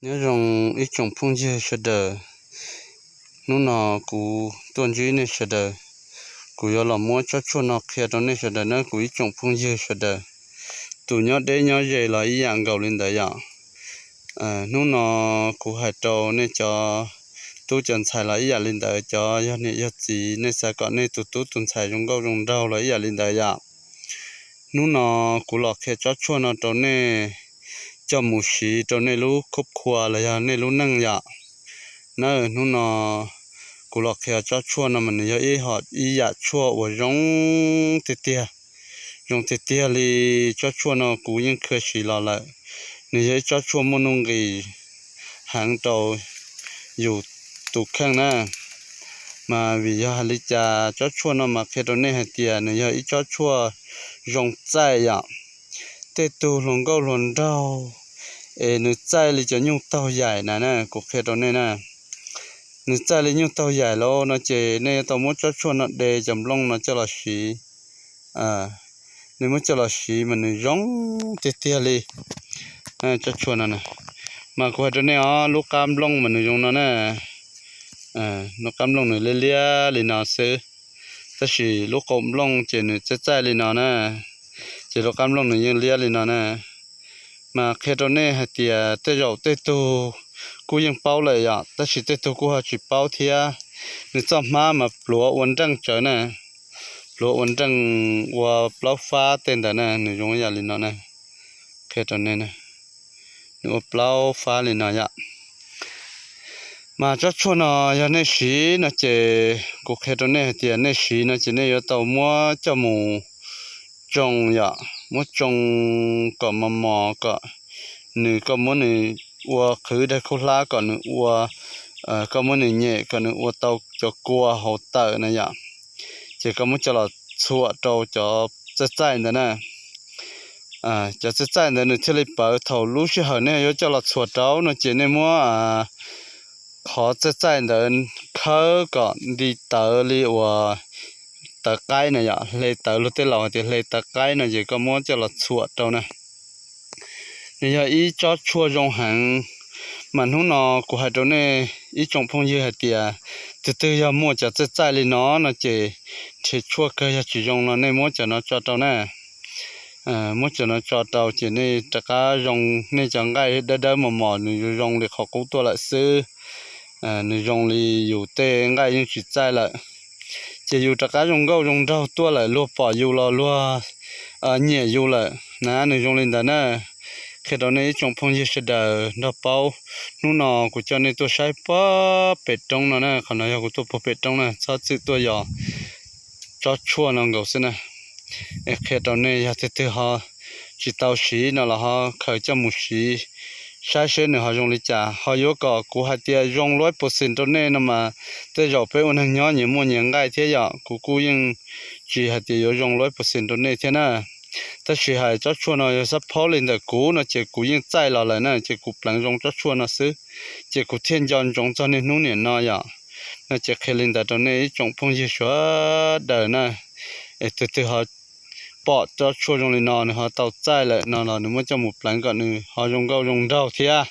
Nyob zoo ib tsoom phooj ywg sawv daws, hnub no kuv tuaj ntsib nej sawv daws, kuv yuav los muab tsob tshuaj no qhia rau nej sawv daws na kuv ib tsoom phooj ywg sawv daws. Tus nyob deb nyob ze los ib yam nkaus li ntawd yom. Hnub no kuv hais rau nej cov tub cov ntxhais los ib yam li ntawd, cov yog niam yog txiv nej xav kom nej tus tub tus ntxhais zoo nkauj zoo nraug los ib yam li ntawd yom. Hnub no kuv los qhia tsob tshuaj no rau nej coj mus siv rau nej lub khub khua los yog nej lub neej yom. Na, hnub no kuv los qhia tsob tshuaj no mas nws yog ib, ib yam tshuaj uas zoo tiag tiag, zoo tiag tiag li. Tsob tshuaj no kuv yeej khia siv los lawm, nws yog ib tsob tshuaj muaj nuj nqis heev rau yus tus kheej na. Mas vim yog hais li cas tsob tshuaj no mas qhia rau nej hais tias nws yog ib tsob tshuaj zoo txaij yom. Tej tug hluas nkauj hluas nraug es nws txaij li cov nyuj taug yaim na na, kuv qhia rau nej na. Nws txaij li nyuj taug yaim lawm no ces nej yuav tau muab tsob tshuaj no de cov nplooj no coj los siv. Nej muab coj los siv mas nws zoo tiag tiag li. Tsob tshuaj no, mas kuv hais rau nej os, lub qab nplooj mas nws zoo no na. Lub qab nplooj nws liab liab li no xwb, tab sis lub qab nplooj ces nws txaij txaij li no na. Ces lub qab nplooj nws yeej liab li no na. Mas qhia rau nej hais tias tej zaum tej tug kuj yeej paub lawm yom, tab sis tej tug kuj ho tsis paub thiab. Nws txoj hmab mas pluav ua nreej tsawv na, pluav ua nreej, ua plaub fab tej ntawd na, nws zoo ib yam li no na. Qhia rau nej, nws ua plaub fab li no yom. Mas tsob tshuaj no yog nej siv no ces kuv qhia rau nej hais tias nej siv no ces nej yuav tau muab coj mus tsoo yom, muab tsoo kom mos mos kom nws, koj muab nws ua qhwv daig khaub hlab kom nws ua, koj muab nws nyem kom nws ua tau cov kua hauv tawm na yom. Ces koj muab coj los txhuam rau cov txaij txaij ntawd na. Cov txaij txaij ntawd nws thiaj li pawv. Thaum lub sij hawm nej yuav coj los txhuam rau no ces nej muab qhov txaij txaij ntawd khawb kom nti tawv li uas tawv qaib na yom, hle tawv, luag tej laus hais tias hle tawv qaib no ces koj muab coj los txhuam rau na. Nws yog ib tsob tshuaj zoo heev, mas hnub no kuv hais rau nej ib tsoom phooj ywg hais tias tus twg yog muaj cov txaij txaij li no no ces nrhiav tshuaj kawg yog tsis zoo no nej muab cov no tso rau na. Muab cov no tso rau ces nej rov qab zoo, nej cov nqaij dawb dawb mos mos nws zoo li qhov qub tuaj lawm xwb. Nws zoo li yus tej nqaij yeej tsis txaij lawm, ces yus rov qab zoo nkauj zoo nraug tuaj lawm, luag pom yus los luag nyiam yus lawm na, nws zoo li ntawd na. Qhia rau nej ib tsoom phooj ywg sawv daws nrog paub. Hnub no kuv coj nej tuaj saib puag pem roob no na, qhov no yog kuv tuaj puag pem roob na, txhob txwm tuaj yos, tsob tshuaj no nkaus xwb na. Es qhia rau nej, yog tus twg ho tsis tau siv no los ho khaws coj mus siv saib seb nws ho zoo li cas. Ho yuav kom kuv hais tias zoo lub pus xim rau nej no mas tej zaum peb ua neeg nyob nyias muaj nyias nqaij thiab yom, kuv kuj yeej tsis hais tias yuav zoo lub pus xim rau nej thiab na. Tab sis hais tsob tshuaj no yog xab phaub li ntawm kuv no ces kuv yeej txaij los lawm na, ces kuv pleev zoo tsob tshuaj no xwb, ces kuv thiaj nco ntsoov txog niaj hnub niam no yom. No ces qhia li ntawd rau nej ib tsoom phooj ywg sawv daws na. Es tus twg ho pom tsob tshuaj zoo li no nws ho tau txaij lawm no los nws muab coj mus pleev kom nws ho zoo nkauj zoo nraug thiab,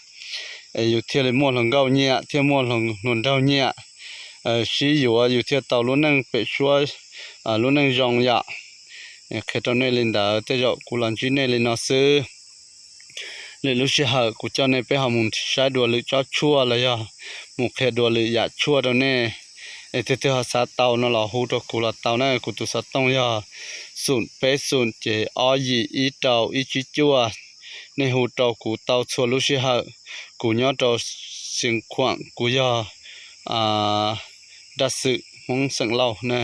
es yus thiaj li muaj hluas nkauj nyiam thiab muaj hluas nraug nyiam, sib yuav yus thiaj tau lub neej pem suab, lub neej zoo yom. Qhia rau nej li ntawd, tej zaum kuv los ntsib nej li no xwb. Lwm lub sij hawm kuv coj nej peb ho mus saib dua lwm tsob tshuaj los yog mus qhia dua lwm yam tshuaj rau nej. Es tus twg ho xav tau no los hu rau kuv los tau na, kuv tus xov tooj yog xoom peb xoom ces ob yim ib rau ib tsib cuaj. Nej hu rau kuv tau txhua lub sij hawm. Kuv nyob rau Xeev Khuam, kuv yog dab xwm Hmoob xeem Lauj na.